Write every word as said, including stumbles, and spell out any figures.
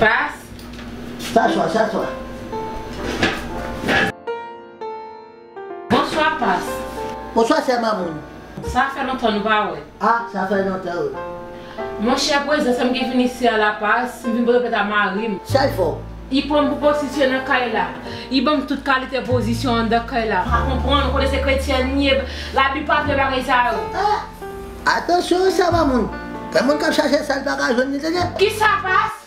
Pas. Sa swa, sa swa. Bonswa, Pas. Bonswa, sè Mamoun. Sa fè lontan nou pa wè. Ah, sa fè lontan, wi. Monchè, prezans m ki vin isi a la, Pas, m vin pote plent a mari m. Sa l fè w? Li pran m pou pozisyon nan kay la. Li ban m tout kalite pozisyon anndan kay la. M pa konprann, ou konnen se kretyen li ye. Labib pa vle bagay sa yo. Ah, atansyon, sè Mamoun. Gen moun k ap chache sa l pa ka jwenn li, tande. Kisa, Pas?